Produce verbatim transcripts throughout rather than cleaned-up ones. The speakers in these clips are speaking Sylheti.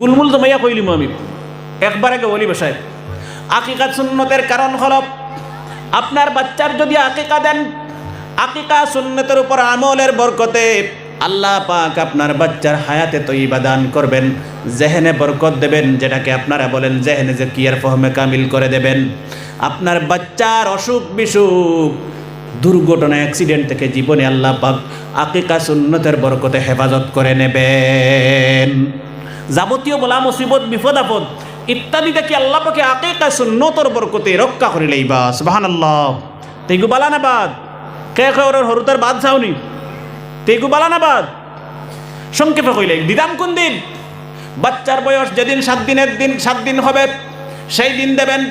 গুলমুল জমাইয়া কইলিমু আমি একবারে গেওয়ালি ভাষায়। আকিকা সুন্নতের কারণ হলো, আপনার বাচ্চার যদি আকিকা দেন, আকিকা সুন্নতের উপর আমলের বরকতে আল্লাহ পাক আপনার বাচ্চার হায়াতে তৈবা দান করবেন, জেহেনে বরকত দেবেন, যেটাকে আপনারা বলেন জেহেনে জেকিয়ার ফহমে কামিল করে দেবেন। আপনার বাচ্চার অসুখ বিসুখ, দুর্ঘটনা, অ্যাক্সিডেন্ট থেকে জীবনে আল্লাহ পাক আকিকা সুন্নতের বরকতে হেফাজত করে নেবেন। যাবতীয় বালা মুসিবত, বিপদ আপদ ইত্যাদি থাকি আল্লাহ পাকে আকিকা সুন্নতর বরকতে রক্ষা করি লইবা। সুবহানাল্লাহ। তেগু বালা না বাদ? কে কে ওর হরুতার বাদ চাওনি? তেগু বালা না বাদ? সংক্ষেপে কইলে দিতাম কোন দিন? বাচ্চার বয়স যেদিন সাত দিনের দিন, সাত দিন হবে, সেই দিন দেবেন।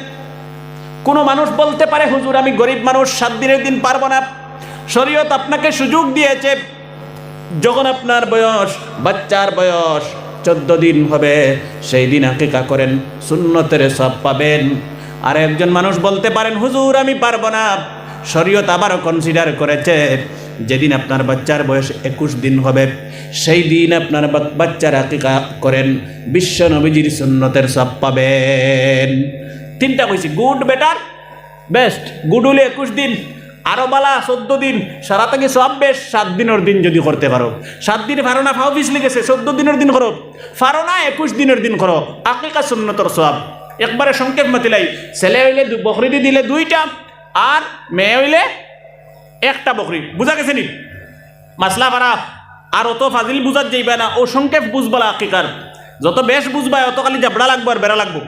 কোনো মানুষ বলতে পারে, "হুজুর, আমি গরিব মানুষ, সাত দিনের দিন পারবো না।" শরীয়ত আপনাকে সুযোগ দিয়েছে, যখন আপনার বয়স, বাচ্চার বয়স চোদ্দ দিন হবে, সেই দিন আকিকা করেন, সুন্নতের সওয়াব পাবেন। আর একজন মানুষ বলতে পারেন, "হুজুর, আমি পারবো না।" শরীয়ত আবারও কনসিডার করেছে, যেদিন আপনার বাচ্চার বয়স একুশ দিন হবে, সেই দিন আপনার বা-, বাচ্চার আকিকা করেন, বিশ্ব নবীজির সুন্নতের সওয়াব পাবেন। তিনটা কইছি, গুড, বেটার, বেস্ট। গুড হইলে একুশ দিন, আরো বালা চোদ্দ দিন, সারা থাকি সওয়াব বেশ, সাত দিনের দিন যদি করতে পারো। সাত দিন পারো না, ফাও পিছলি গেছে, চোদ্দ দিনের দিন করো, পারো না, একুশ দিনের দিন করো, আকিকা সুন্নতর সওয়াব। একবারে সংক্ষেপ মাতিলাই, ছেলে হইলে দু-, বকরি দি দিলে দুইটা, আর মেয়ে হইলে একটা বকরি। বুঝা গেছে নি? মাসলা ফারা। আর অত ফাজিল বুঝাত যাইবা না, ও সংক্ষেপ বুঝবালা আকিকার। যত বেশ বুঝবা, অত খালি জাবড়া লাগবো আর বেড়া লাগবো।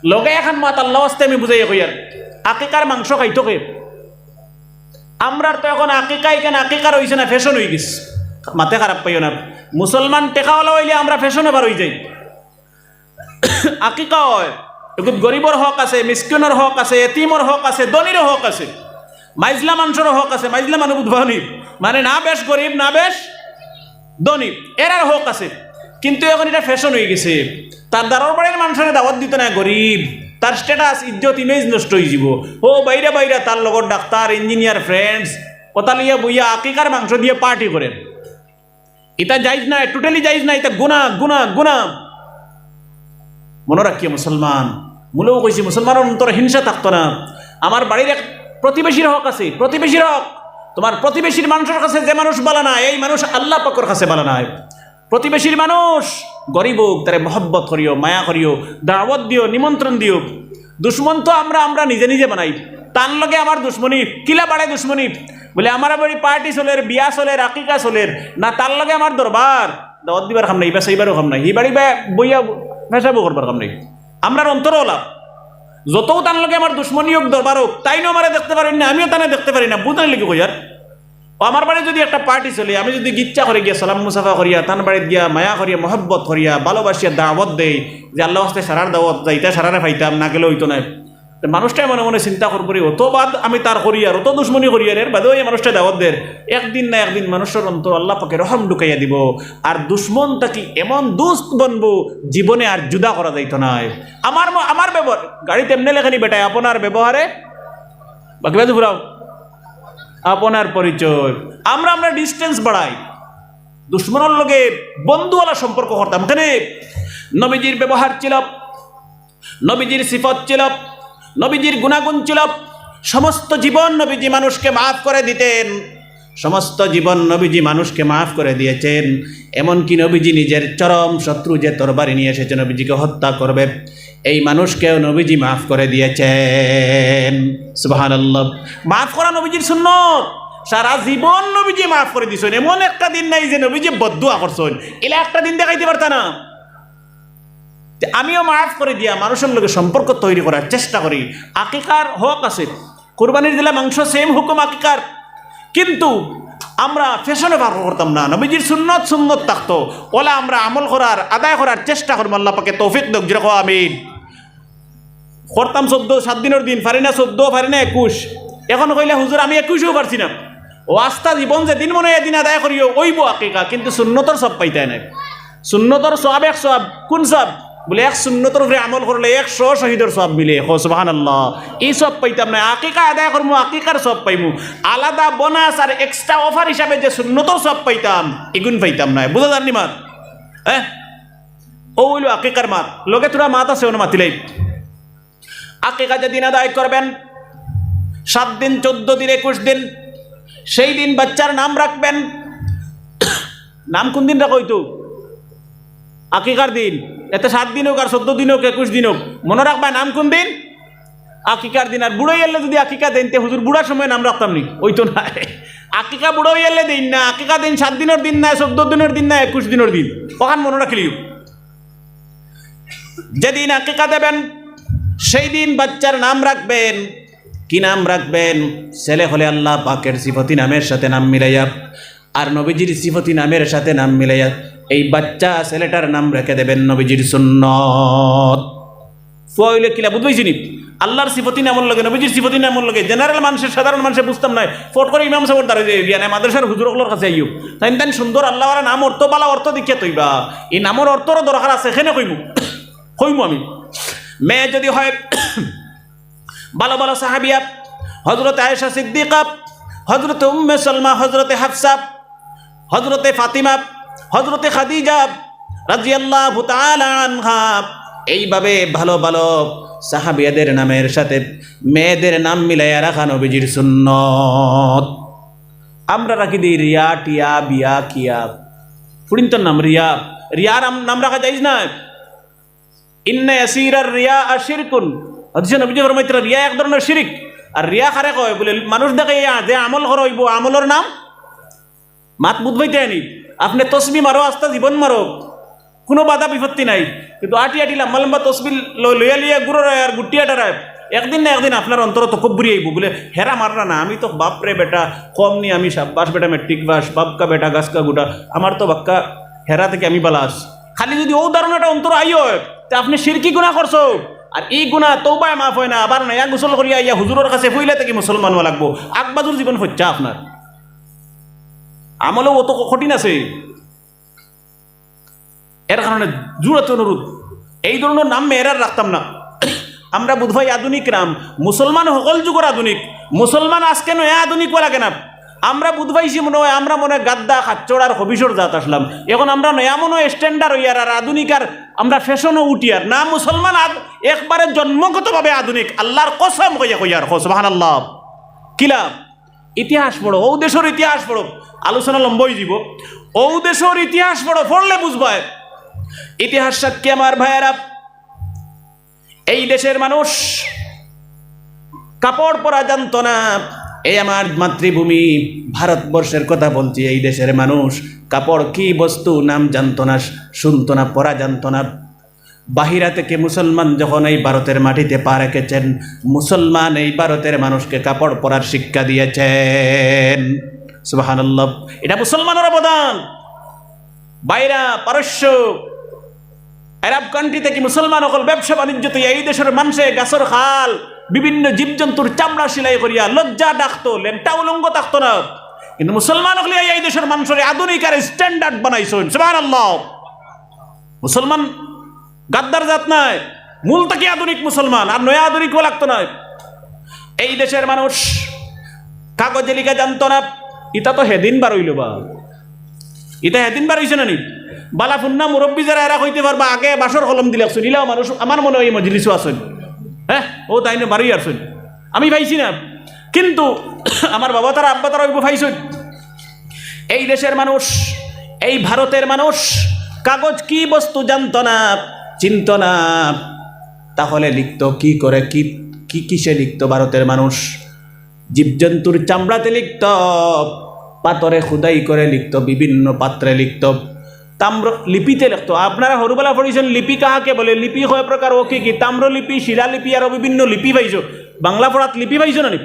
লগে এখন মাত আল্লাহ আস্তে আমি বুঝাইয়া কইয়ার, আকিকার মাংস খাইতো কে? আমরার তো এখন আকিকা, এখান আকিকার হইছে না, ফ্যাশন হয়ে গেছে। মাতে খারাপ পাইও না, মুসলমান টেকাওয়ালা হইলে আমরা ফ্যাশনে বার হয়ে যাই। আকিকা হয়, এগুত গরিবর হক আছে, মিসকিনর হক আছে, এতিমর হক আছে, ধনীর হক আছে, মাইজলা মানুষের হক আছে, মাইজলা মানুষ বুঝবানি, মানে না বেশ গরিব না বেশ ধনী, এরার হক আছে। কিন্তু এখন এটা ফ্যাশন হয়ে গেছে। তার দারোর বাড়ির মানুষের দাওয়াত দিত না, গরিব, তার স্ট্যাটাস, ইজ্জত, ইমেজ নষ্ট হয়ে যাব। ও বাইরা বাইরা তার লগর ডাক্তার, ইঞ্জিনিয়ার ফ্রেন্ডস, ওটা লইয়া বইয়া আকিকার মাংস দিয়ে পার্টি করেন। এটা জায়েজ নাই, টোটালি জায়েজ নাই, এটা গুনাহ, গুনাহ, গুনাহ। মনে রাখিয়া মুসলমান, মূলেও কইছি মুসলমানের অন্তরে হিংসা থাকতো না। আমার বাড়ির এক প্রতিবেশীর হক আছে, প্রতিবেশীর হক। তোমার প্রতিবেশীর মানুষের কাছে যে মানুষ বালা না, এই মানুষ আল্লাহ পাকর কাছে বালা না। প্রতিবেশীর মানুষ গরিব হোক, তারে মহব্বত করিও, মায়া করিও, দাওয়াত দিও, নিমন্ত্রণ দিও। দুশমন তো আমরা, আমরা নিজে নিজে বানাই। তার লগে আমার দুশমনি, কিলা বাড়ে দুশমনি? বলে, আমার বাড়ি পার্টি চলের, বিয়া চলের, আকিকা চলের, না তার লগে আমার দরবার, দাওয়াত দিবার কাম নাই, ইবা সেইবারও কাম নাই, হি বাড়ি বা বইয়া পেশাবও করবার কাম নাই। আমরার অন্তর ওলা, যতও তার লগে আমার দুশমনি হোক, দরবার হোক, তাইনও আমারে দেখতে পারেন না, আমিও তানে দেখতে পারি না, বুঝানি লাগি কইয়ার। ও আমার বাড়ি যদি একটা পার্টি চলে, আমি যদি গিচ্ছা করে গিয়া সালাম মুসাফা করিয়া, তান বাড়িত গিয়া মায়া করিয়া, মহব্বত করিয়া, ভালোবাসিয়া দাওয়াত দেই, যে আল্লাহ আস্তে সারার দাওয়াত, যাইতা সারারে পাইতাম, না গেলে হইতো না। তো মানুষটাই মনে মনে চিন্তা করবো রে, অত বাদ আমি তার করিয়ার, অত দুশমনি করিয়ার, এর বাদেও এই মানুষটা দাওয়াত দের। একদিন না একদিন মানুষের অন্তর আল্লাহ পাকে রহম ঢুকাইয়া দিব। আর দুশমন থাকি এমন দোস্ত বনবো, জীবনে আর জুদা করা যাইতো না। আমার ম-, আমার ব্যবহার, গাড়িত এমনে লেখেনি বেটায়, আপনার ব্যবহারে, বাকি বাজু ফুরাও, আপনার পরিচয়। আমরা, আমরা ডিস্টেন্স বাড়াই, দুশমনের লগে বন্ধুওয়ালা সম্পর্ক করতাম। কেনে? নবীজির ব্যবহার ছিল, নবীজির সিফত ছিল, নবীজির গুণাগুণ ছিল। সমস্ত জীবন নবীজি মানুষকে মাফ করে দিতেন, সমস্ত জীবন নবীজি মানুষকে মাফ করে দিয়েছেন। এমনকি নবীজি নিজের চরম শত্রু যে তরবারি নিয়ে এসেছে নবীজিকে হত্যা করবে, এই মানুষকেও নবীজি মাফ করে দিয়েছেন। সুবহানাল্লাহ। মাফ করা নবীজির সুন্নত। সারা জীবন নবীজি মাফ করে দিছেন, এমন একটা দিন নাই যে নবীজি বদদুয়া করছেন। এলা একটা দিন দেখাইতে পারতা না। তে আমিও মাফ করে দিয়া মানুষের লগে সম্পর্ক তৈরি করার চেষ্টা করি। আকিকার হক আছে, কুরবানির দিলা মাংস, সেম হুকুম আকিকার। কিন্তু আমরা ফ্যাশনে পার করতাম না, নবীজির সুন্নত সুন্নত থাকতো, ওলা আমরা আমল করার, আদায় করার চেষ্টা করবো। আল্লাহ পাকে তৌফিক দেখ, যেরকম আমিন। করতাম চোদ্দ, সাত দিনের দিন, পারি না চোদ্দ, পারি না একুশ। এখন কইলে, "হুজুর, আমি একুশেও পারছি না।" ও আস্তা জীবন যেদিন মনে হয় এদিন আদায় করিও, ওইব আকিকা, কিন্তু সুন্নতর সওয়াব পাইতায় নাই। সুন্নতর সওয়াব এক সওয়াব, কোন সওয়াব? বলে, এক সুন্নতর উপরে আমল করলে একশো শহীদর সওয়াব মিলে। কও সুবহানাল্লাহ। এই সওয়াব পাইতাম না, আকিকা আদায় করমু, আকিকার সওয়াব পাইমু। আলাদা বোনাস আর এক্সট্রা অফার হিসাবে যে সুন্নতর সওয়াব পাইতাম, এগুন পাইতাম না। বুঝা যার নি মাত? হ্যাঁ? ও অইলো আকিকার মাত, লগে থুড়া মাত আছে, অনো মাতিলাই। আকিকা যেদিন আদায় করবেন, সাত দিন, চৌদ্দ দিন, একুশ দিন, সেই দিন বাচ্চার নাম রাখবেন। নাম কুন দিন রাখইতো? আকিকার দিন। এতে সাত দিন অউক আর চৌদ্দ দিন অউক, একুশ দিন অউক, মনো রাখবা নাম কুন দিন? আকিকার দিন। আর বুড়া অইয়ারলে যুদি আকিকা দেইন, তে হুজুর বুড়ার সময় নাম রাখতাম নি, অইতো নায়। আকিকা বুড়া অইয়ারলে দেইন না, আকিকা দেইন সাত দিনর দিন নায়, চৌদ্দ দিনর দিন নায়, একুশ দিনর দিন, অখান মনো রাখিলিও। যেদিন আকিকা দেবেন, সেই দিন বাচ্চার নাম রাখবেন। কি নাম রাখবেন? ছেলে হলে আল্লাহ পাকের সিফতি নামের সাথে নাম মিলাইয়া, আর নবীজির সিফতি নামের সাথে নাম মিলাইয়া এই বাচ্চা ছেলেটার নাম রেখে দেবেন নবীজির সুন্নত। ফুয়া অইলে কিলা বুঝবাইছি নি? আল্লাহর সিফতি নামর লগে, নবীজির সিফতি নামর লগে, general মানুষের, সাধারণ মানুষের বুঝতাম নায়। ফট করে ইমাম সাবর দ্বারে যাইও গিয়া, নায় মাদ্রাসার হুজুর অকলর কাছে আইও। তাইন তাইন সুন্দর আল্লাহ ওয়ালা নাম অর্থ, বালা অর্থ দেখিয়া থইবা। এই নামর অর্থরও দরকার আছে, এখানে কইমু, কইমু আমি। মেয়ে যদি হয়, ভালো ভালো সাহাবিয়া, হযরত আয়েশা সিদ্দিকা, হযরত উম্মে সালমা, হযরত হাফসা, হযরতে ফাতিমা, হযরতে খাদিজা রাদিয়াল্লাহু তাআলা আনহা, এইভাবে ভালো ভালো সাহাবিয়াদের নামের সাথে মেয়েদের নাম মিলাইয়া রাখা নবীজির সুন্নত। আমরা রাখি দেই রিয়া, টিয়া, বিয়া, কিয়া। ফুড়িন্তর নাম রিয়া। রিয়ার আম-, নাম রাখা জায়েজ না। ইন্না ইয়াসিরার রিয়া শিরকুন। হাদিসে নবীজি ফরমাইতরা, রিয়া এক ধরনের শিরিক। আর রিয়া কারে কয়? বুলে, মানুষ দেখাইয়া যে আমল করা অইবো, আমলর নাম মাত বুঝবাইতে আনি। আপনে তসবি মারো, আস্তা জীবন মারো, কুনু বাধা বিপত্তি নাই। কিন্তু আটি আটি লম্বা লম্বা তসবি ল-, লইয়া লইয়া ঘুররায় আর গুটিয়া টারায়, একদিন না একদিন আপনার অন্তরো তকব্বুরি আইবো। বুলে, হেরা মাররা না, আমি তো বাপরে বেটা কম নি, আমি সাব্বাস বেটা মেট্রিক পাস, বাপকা বেটা গাছকা গুটা, আমার তো বাক্কা হেরা থাকি আমি বালা আছি। খালি যুদি অউ ধারণাটা অন্তরো আইয়, তে আপনে শিরকি গুনা করছো। আর ই গুনা তওবায় মাফ অয় না, আবার নয়া গোসল করিয়া আইয়া হুজুরর কাছে পইলা থাকি মুসলমান অওয়া লাগবো। আগবাজুর জীবন ফইচ্চা আপনার। আমলও অত ক-, কঠিন আছে। এর কারণে জোরাতে অনুরোধ, এই ধরনের নাম মেয়েরার রাখতাম না। আমরা বুঝবাই আধুনিক নাম, মুসলমান হকল যুগর আধুনিক, মুসলমান আজকে নয়া আধুনিক অওয়া লাগে না। আমরা বুঝবাইছি মনে হয়, আমরা মনে হয় গাদ্দা, খাচ্চড় আর খবিসর জাত আসলাম। এখন আমরা নয়া মনে হয় standard অইয়ার আর আধুনিক আর আমরা fashion-ও উঠিয়ার না। মুসলমান আদ-, একবারে জন্মগতভাবে আধুনিক। আল্লাহর কসম কইয়া কইয়ার, কও সুবহানাল্লাহ। কিলা? ইতিহাস পড়ো, অউ দেশর ইতিহাস পড়ো, আলোচনা লম্বা অইযিবো। অউ দেশর ইতিহাস পড়ো, পড়লে বুঝবায়। ইতিহাস সাক্ষী আমার ভাইয়েরা, এই দেশের মানুষ কাপড় পরা জানতো না। এই আমার মাতৃভূমি ভারতবর্ষের কথা বলছি, এই দেশের মানুষ কাপড় কি বস্তু নাম জানতো না, শুনতো না, পরা জানতো না। বাহিরা থেকে মুসলমান যখন এই ভারতের মাটিতে পা রেখেছেন, মুসলমান এই ভারতের মানুষকে কাপড় পরার শিক্ষা দিয়েছেন। সুবহানাল্লাহ, এটা মুসলমানের অবদান। বাইরা, পারস্য, আরব country থেকে মুসলমান অকল ব্যবসা বাণিজ্য তো এই দেশের মানুষে গাছর খাল, বিভিন্ন জীবজন্তুর চামড়া সেলাই করিয়া লজ্জা ডাকতো, লেংটা উলঙ্গ থাকতো না। কিন্তু মুসলমান অকলে এই দেশের মানুষরে আধুনিক আর standard বানাইছইন। সুবহানাল্লাহ। মুসলমান গাদ্দার জাত নায়, মূল থাকি আধুনিক মুসলমান, আর নয়া আধুনিক অওয়া লাগতো নায়। এই দেশের মানুষ কাগজে লিখা জানতো না, ইটা তো হেদিন বার অইলো বা, ইটা হেদিন বার অইছে না নি? বালা ফুন্না মুরব্বি যারা এরা কইতে পারবা, আগে বাঁশর কলম দি লেখছইন, ইলাও মানুষ আমার মনে হয় এই মজলিসও আছইন। হ্যাঁ, অউ তাইন বার অইয়ারছইন, আমি পাইছি না। কিন্তু আমার বাবা তারা, আব্বা তারা অইবো পাইছইন। এই দেশের মানুষ, এই ভারতের মানুষ কাগজ কি বস্তু জানতো না, চিনতো না, তাহলে লিখতো কি করে, কি, কি কিসে লিখতো ভারতের মানুষ? জীবজন্তুর চামড়াতে লিখতো, পাথরে খোদাই করে লিখতো, বিভিন্ন পাত্রে লিখতো, তাম্র লিপিতে লিখতো। আপনারা হুরুবালা পড়ছইন লিপি কাহাকে বলে? লিপি কয় প্রকার, ও কি কি? তাম্রলিপি, শিলালিপি, আরো বিভিন্ন লিপি পাইছো। বাংলা পড়াত লিপি পাইছো না নি?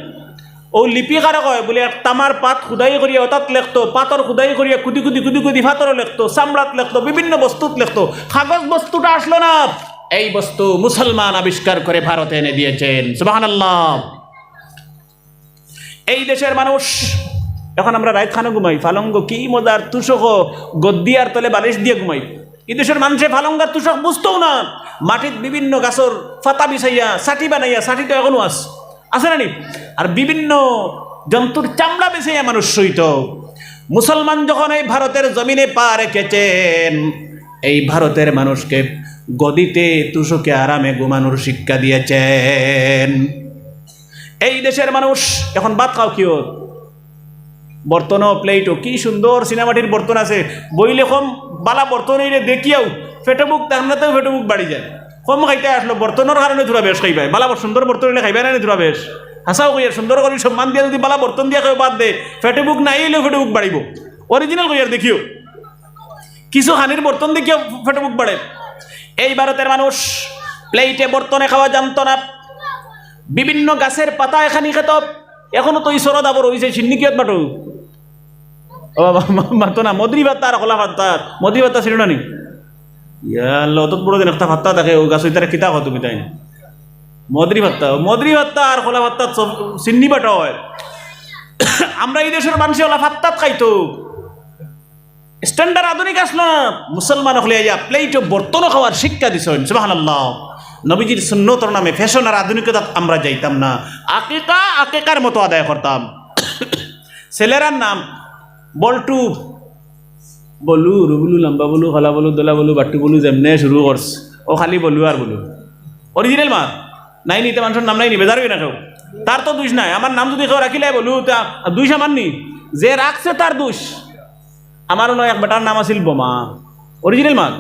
অউ লিপি কারে কয়? বুলে এক তামার পাত খোদাই করিয়া অতাত লেখতো, পাথর খোদাই করিয়া কুদি কুদি কুদি কুদি পাথরো লেখতো, চামড়াত লেখতো, বিভিন্ন বস্তুত লেখতো। কাগজ বস্তুটা আসলো না, এই বস্তু মুসলমান আবিষ্কার করে ভারতে এনে দিয়েছেন। সুবহানাল্লাহ। এই দেশের মানুষ, এখন আমরা রাইত খানো ঘুমাই, ফালঙ্গ কি মজার, তুষক, গদ্দিয়ার তলে বালিশ দিয়া ঘুমাই। এই দেশের মানুষে ফালঙ্গার তুষক বুঝতোও না, মাটিত বিভিন্ন গাছর ফাতা বিছাইয়া, ছাটি বানাইয়া, ছাটি তো এখনো আছে, আছে না নি? আর বিভিন্ন জন্তুর চামড়া বিছাইয়া মানুষ শুইতো। মুসলমান যখন এই ভারতের জমিনে পা রেখেছেন, এই ভারতের মানুষকে গদিতে তোশকে আরামে ঘুমানোর শিক্ষা দিয়েছেন। এই দেশের মানুষ এখন ভাত খাও কিওর? বর্তনও, প্লেটও, কি সুন্দর চিনামাটির বর্তন আছে। বইলে কম বালা বর্তন অইলে দেখিয়াউ পেটো ভুক, তার নাতেও পেটো ভুক বাড়ি যায়। কম খাইতে আসলো, বর্তনর কারণে থুড়া বেশ খাইবায়। বালা বড় সুন্দর বর্তন অইলে খাইবায় না নি থুড়া বেশ? হাছাউ কইয়ার, সুন্দর করি সম্মান দিয়া যদি বালা বর্তন দিয়া কেউ ভাত দে, পেটো ভুক নাই অইলেও পেটো ভুক বাড়িবো। অরিজিনাল কইয়ার দেখিও, কিছু খানির বর্তন দেখিয়া পেটো ভুক বাড়ে। এই ভারতের মানুষ প্লেটে বর্তনে খাওয়া জানতো না, বিভিন্ন গাছের পাতায় খানি খেত। এখনো তো ই সরদ আবর অইছে, সিন্নি কিয়ত বাটো? ও বাবা, মা-, মাতো না, মদরি ভাত্তা আর খোলা ভাত্তা, মদরি ভাত্তা ছিল না নি? ইয়া আল্লাহ, অত বড় দিন একটা ভাত্তা থাকে, ও গাছ অইতারে কিতা কও তুমি তাইন? মদরি ভাত্তা, মদরি ভাত্তা আর খোলা ভাত্তা সব সিন্নি বাটা অয়। আমরা ই দেশের মানুষে ওলা ভাত্তাত খাইতো। স্ট্যান্ডার্ড আধুনিক আসলো না, মুসলমান অকলে আইয়া প্লেটও বর্তনও খাওয়ার শিক্ষা দিছইন। সুবহানাল্লাহ। নবীজির সুন্নতর নামে ফ্যাশন আর আধুনিকতাত আমরা যাইতাম না। আকিকা আকিকার মতো আদায় করতাম। ছেলেরার নাম বল্টু, বলু, রুবুলু, লম্বা বলু, কালা বলু, দলা বলু, বাট্টু বলু, যেমনে শুরু করছ, ও খালি বলু আর বলু। অরিজিনাল মাত নাই নি, ইতা মানষর নাম নাই নি, বেজার অইও না কেউ। তার তো দুষ নাই, আমার নাম যদি কেউ রাখিলে বলু, তা দুষ আমার নি, যে রাখছে তার দুষ। আমার অনো এক বেটার নাম আছিল বোমা, অরিজিনাল মাত।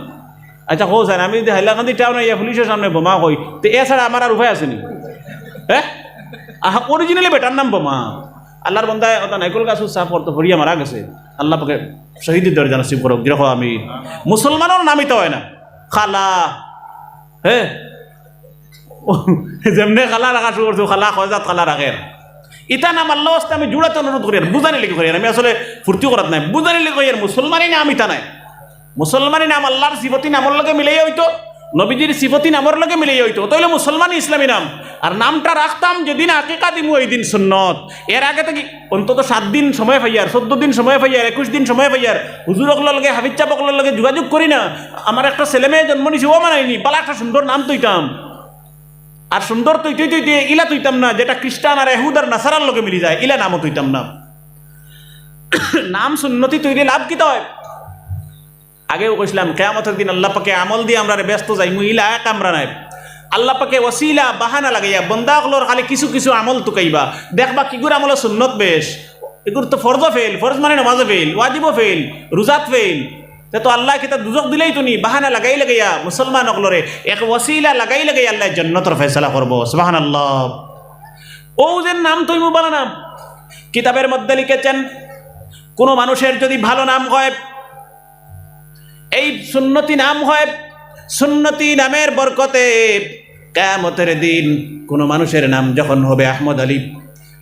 আচ্ছা, কও চাইন, আমি যদি হাইলাকান্দি টাউন আইয়া পুলিশের সামনে বোমা কই, তে এছাড়া আমার আর উপায় আছে নি? হ্যাঁ, আহা, অরিজিনালি বেটার নাম বোমা। আল্লাহর বন্দায় কথা নাইকল গাছ সাফ করতো, পড়িয়া মারা গেছে। আল্লাহ পাকে শহীদের দরজা নসিব করুক, যেরকম আমি মুসলমানর নামই তো হয় না, খালা, হ্যাঁ, যেমনে খালা রাখা শুরু করছো, খালা কয় জাত খালা রাখের। ইতা নাম আল্লাহ ওয়াস্তে আমি জুড়াতে অনুরোধ করিয়ার, বুঝানি লাগি করিয়ার, আমি আসলে ফুর্তি করাত নাই, বুঝানি লাগি করিয়ার, মুসলমানি নাম ইতা নায়। মুসলমানি নাম আল্লাহর সিফতি নামর লগে মিলাইয়া অইতো, নবীজির সিফতি নামর লগে মিলাইয়া অইতো, অতা অইলো মুসলমানি ইসলামী নাম। আর নামটা রাখতাম যেদিন আকিকা দিমু, ওই দিন সুন্নত। এর আগে থাকি অন্তত সাত দিন সময় পাইয়ার, চৌদ্দ দিন সময় পাইয়ার, একুশ দিন সময় পাইয়ার, হুজুর অকলর লগে, হাফিজ সাব অকলর লগে যোগাযোগ করি না। আমার একটা ছেলে মেয়ে জন্ম নিছে, ও মানাইনি, বালা একটা সুন্দর নাম থইতাম। আর সুন্দর থইতে থইতে ইলা থইতাম না, যেটা খ্রিস্টান আর এহুদ আর নাসারার লগে মিলি যায়, ইলা নামও থইতাম না। নাম সুন্নতি থইলে লাভ কিতা অয়? আগেও কইছিলাম, কিয়ামতের দিন আল্লাহ পাকে আমল দিয়া আমরারে বেহেস্তো যাইমু, ইলা এক আমরা নাই। আল্লাহ পাকে ওসিলা, বাহানা লাগাইয়া বন্দা অকলর খালি কিছু কিছু আমল তুকাইবা, দেখবা কিগুর আমল সুন্নত বেশ, এগুর তো ফরজও ফেল, ফরজ মানে নমাজও ফেল, ওয়াজিবও ফেল, রোজাত ফেল। তে তো আল্লাহ কিতা দুজখ দিলাইতো নি, বাহানা লাগাই লাগাইয়া মুসলমান অকলরে এক ওসিলা লাগাই লাগাইয়া আল্লাহ জন্নতর ফয়সালা করবো। সুবহানাল্লাহ। ও যে নাম থইমু বালা নাম, কিতাবের মধ্যে লিখেছেন, কোনো মানুষের যদি ভালো নাম হয়, এই সুন্নতি নাম হয়, সুন্নতি নামের বরকতে কিয়ামতের দিন কোনো মানুষের নাম যখন হবে আহমদ আলী,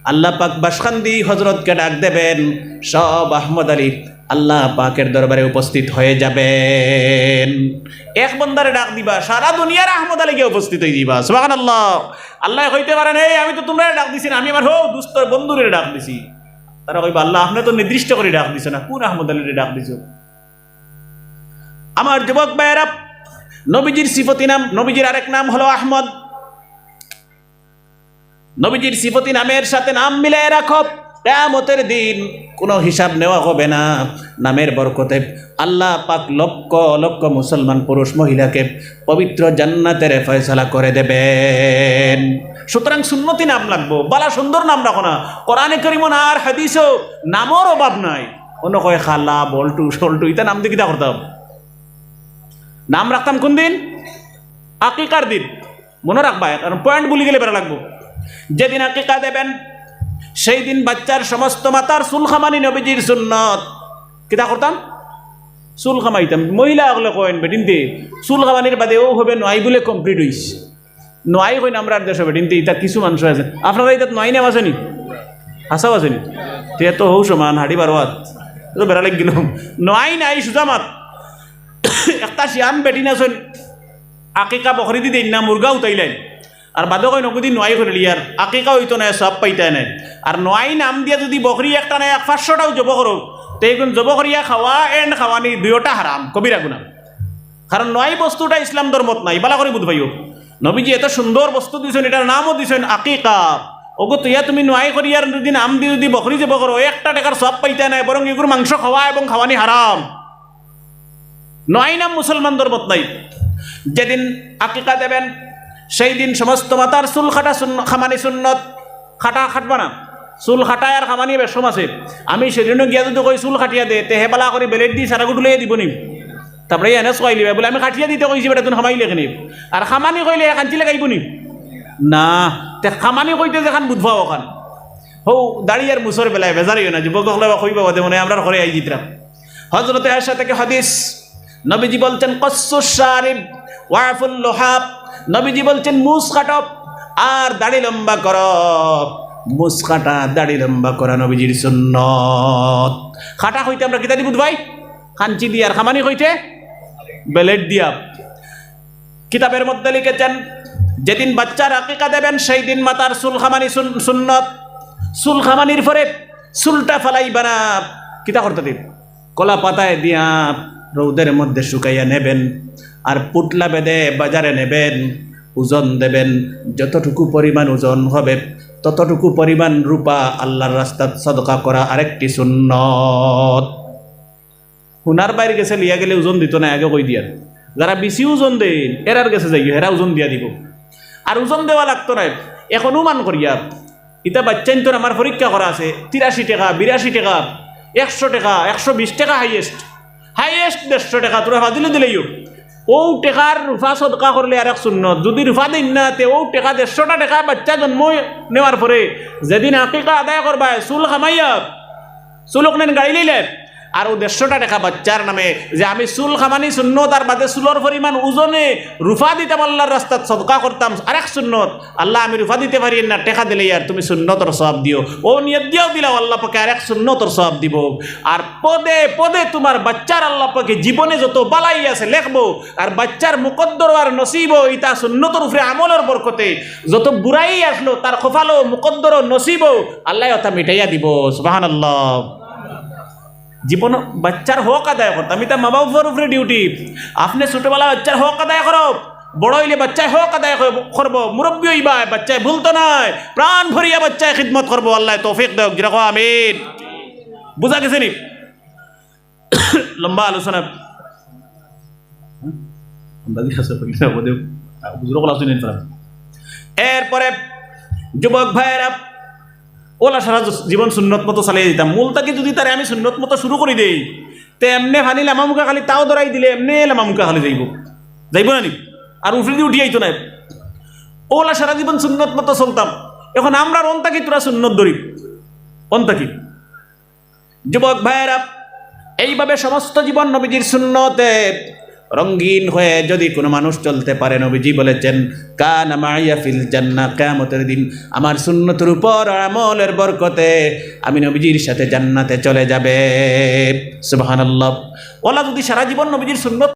আল্লাহ পাক বাসকান্দি হজরতকে ডাক দেবেন, সব আহমদ আলী আল্লাহ পাকের দরবারে উপস্থিত হয়ে যাবেন। এক বন্দারে ডাক দিবা, সারা দুনিয়ার আহমদ আলী গিয়া উপস্থিত হয়ে দিবা। সুবহানাল্লাহ। আল্লাহ কইতে পারেন, "এই, আমি তো তোমরারে ডাক দিছি না, আমি আমার হো দুস্তর বন্ধুরে ডাক দিছি।" তারা কইবা, "আল্লাহ, আপনি তো নির্দিষ্ট করে ডাক দিছো না, কোন আহমদ আলীরে ডাক দিছো?" আমার যুবক ভাইয়েরা, নবীজির সিফতি নাম, নবীজির আরেক নাম হলো আহমদ। নবীজির সিফতি নামের সাথে নাম মিলাই রাখো, কিয়ামতের দিন কোনো হিসাব নেওয়া হবে না। নামের বরকতে আল্লাহ পাক লক্ষ লক্ষ মুসলমান পুরুষ মহিলাকে পবিত্র জান্নাতের ফয়সালা করে দেবেন। সুতরাং সুন্নতি নাম লাগবো, বালা সুন্দর নাম রাখো না। কোরআনে করিমও না আর হাদিসও নামর অভাব নাই। অনো কয় খালা, বল্টু, সল্টু, ইতা নাম দি কিতা করতাম? নাম রাখতাম কোন দিন? আকিকার দিন। মনে রাখবা, কারণ পয়েন্ট ভুলি গেলে বেড়া লাগবো। যেদিন আকিকা দেবেন, সেই দিন বাচ্চার সমস্ত মাথার চুল কামানি নবীজির সুন্নত। কিতা করতাম? চুল কামাইতাম। মহিলা অকলে কইন, "বেটিন্তে, চুল কামানির বাদে ও হবে নয় বুলে কমপ্লিট হইছে।" নয় কইন আমরার দেশো বেটিন্তে, ইতা কিছু মানুষ আছে। আপনারা ইতাত নয় নাম আছে নি? হাছাউ আছে নি? তে তো হউ সমান, হাড়ি বারোয়াত। তো বেড়া লাগি গেলাম। নয় নাই, সুজা মাত। একটা শিয়ান বেটিন আছইন, আকিকা বকরি দি দেইন না, মুরগা উঠাইলাইন। আর বাদে কইন, "অগুদি নয় করিলিয়ার, আকিকা অইতো নায়, সওয়াব পাইতায় নায়।" আর নয় নাম দিয়া যদি বকরি একটা নায়, এক পাঁচশোটাও জব করো, তে এগুন জব করিয়া খাওয়া and খাওয়ানি দুইওটা হারাম, কবিরা গুনাহ। কারণ নয় বস্তুটা ইসলাম ধর্মত নাই, বালা করি বুঝ পাইও। নবীজি এত সুন্দর বস্তু দিছইন, এটার নামও দিছইন আকিকা। অগু তুইয়া তুমি নয় করিয়ার যদি নাম দি যদি বকরি জব করো, একটা টেকার সওয়াব পাইতায় নায়, বরং এগুর মাংস খাওয়া এবং খাওয়ানি হারাম। নয় নাম মুসলমান ধর্মত নাই। যেদিন আকিকা দেবেন, সেই দিন সমস্ত মাথার চুল কাটা সুন্ন-, কামানি সুন্নত। কাটা কাটবা না, চুল কাটায় আর কামানি বেশম আছে। আমি সেদিনও গিয়া যদি কই চুল কাটিয়া দে, তে হে বালা করি blade দি সারা গুটুলাইয়া দিবো নি? তারপরে এনে সকাইলিবা বলে, "আমি কাটিয়া দিতে কইছি বেটা, তুই কামাইলে কেনে?" আর কামানি কইলে হে কাঞ্চি লাগাইবো নি? না। তে কামানি কইতে যেখান বুঝবা ওখান। হৌ দাড়ি আর মুছর বেলায় বেজার অইও না, যুবক অকলে বা কইবা বাদে মনে হয় আমরার ঘরে আই জিতরা। হযরতে আয়েশা থেকে হাদিস, নবীজি বলছেন, "কসসু শারিব ওয়াফুল লুহাব।" নবীজি বলছেন, "মুছ কাটো আর দাড়ি লম্বা করো।" মুছ কাটা, দাড়ি লম্বা করা নবীজির সুন্নত। কাটা কইতে আমরা কিতা দি বুঝবাই? কাঞ্চি দিয়া। আর কামানি কইতে blade দিয়া। কিতাবের মধ্যে লিখেছেন, যেদিন বাচ্চার আকিকা দেবেন, সেই দিন মাথার চুল কামানি সুন-, সুন্নত। চুল কামানির পরে চুলটা ফালাইবা না। কিতা করতা দিন? কলা পাতায় দিয়া রৌদের মধ্যে শুকাইয়া নেবেন, আর পুটলা বেঁধে বাজারে নেবেন, ওজন দেবেন। যতটুকু পরিমাণ ওজন হবে, ততটুকু পরিমাণ রূপা আল্লাহর রাস্তাত সদকা করা আরেকটি সুন্নত। হুনার বাইর গেছে লিয়া গেলে ওজন দিত না, আগে কই দিয়ার। যারা বেশি ওজন দেইন, এরার গেছে যাইও, হেরা ওজন দিয়া দিবো। আর ওজন দেওয়া লাগতো নায়। এখন অনুমান করিয়া, ইতা বাচ্চাইন্তর আমার পরীক্ষা করা আছে, তিরাশি টেকা, বিরাশি টেকা, একশো টেকা, একশো বিশ টেকা highest, highest দেড়শো টেকা, তোরা ফাজিলে দিলেইও। অউ টেকার রূপা সদকা করলে আরেক সুন্নত। যদি রূপা দেইন না, তে অউ টেকা, দেড়শোটা টেকা বাচ্চা জন্ম নেওয়ার পরে যেদিন আকিকা আদায় করবায়, চুল কামাইয়া, চুল অকনেন গাড়ি লইলে, আর অউ দেড়শোটা টেকা বাচ্চার নামে যে আমি চুল কামানি সুন্নত, আর বাদে চুলর পরিমাণ ওজনে রূপা দিতাম আল্লাহর রাস্তাত সদকা করতাম, আরেক সুন্নত। আল্লাহ, আমি রূপা দিতে পারি না, টেকা দিলেই আর তুমি সুন্নতর সওয়াব দিও। অউ নিয়ত দিয়াও দিলাও, আল্লাহ পাকে আরেক সুন্নতর সওয়াব দিবো। আর পদে পদে তুমার বাচ্চার আল্লাহ পাকে জীবনে যত বালাই আছে লেখবো, আর বাচ্চার মুকদ্দর আর নসিবো ইতা সুন্নতর উপরে আমলর বরকতে যত বুরাই আসলো তার কপালো মুকদ্দর নসিবো আল্লাহ ওটা মিটাইয়া দিবো। সুবহানাল্লাহ। জীবন বাচ্চার হক আদায় করতাম, ইতা মা বাবার উপরে duty। আপনে ছোটবেলা বাচ্চার হক আদায় করো, বড় অইলে বাচ্চায় হক আদায় কর-, করবো, মুরব্বি অইবা, বাচ্চায় ভুলতো নায়, প্রাণ ভরিয়া বাচ্চায় খিদমত করবো। আল্লাহ তৌফিক দেউক, জোরে কও আমিন। বুঝা গেছে নি? লম্বা আলোচনা। আন্দাজি আছে, বুঝুন, বুঝুন, ক্লাস নিন তারা। এরপরে যুবক ভাইয়েরা, অলা সারা জীবন সুন্নত মতো চালিয়ে দিতাম। মূল থাকি যদি তারে আমি সুন্নত মতো শুরু করি দেই, তে এমনে ফানি লামামুখা খালি তাও ধরাই দিলে এমনে লামামুখা খালি যাইবো, যাইবো না নি? আর উফরেদি উঠি আইতো না। অলা সারা জীবন সুন্নত মতো চলতাম। এখন আমরা অন থাকি তোরা সুন্নত ধরি, অন থাকি। যুবক ভাইয়েরা, এইভাবে সমস্ত জীবন নবীজির সুন্নতে রঙিন হয়ে যদি কোনো মানুষ চলতে পারে, নবীজি বলেছেন, "কানা মাইয়া ফিল জান্নাহ", কিয়ামতের দিন আমার সুন্নতের উপর আমলের বরকতে আমি নবীজির সাথে জান্নাতে চলে যাবে। সুবহানাল্লাহ। অলা যদি সারা জীবন নবীজির সুন্নত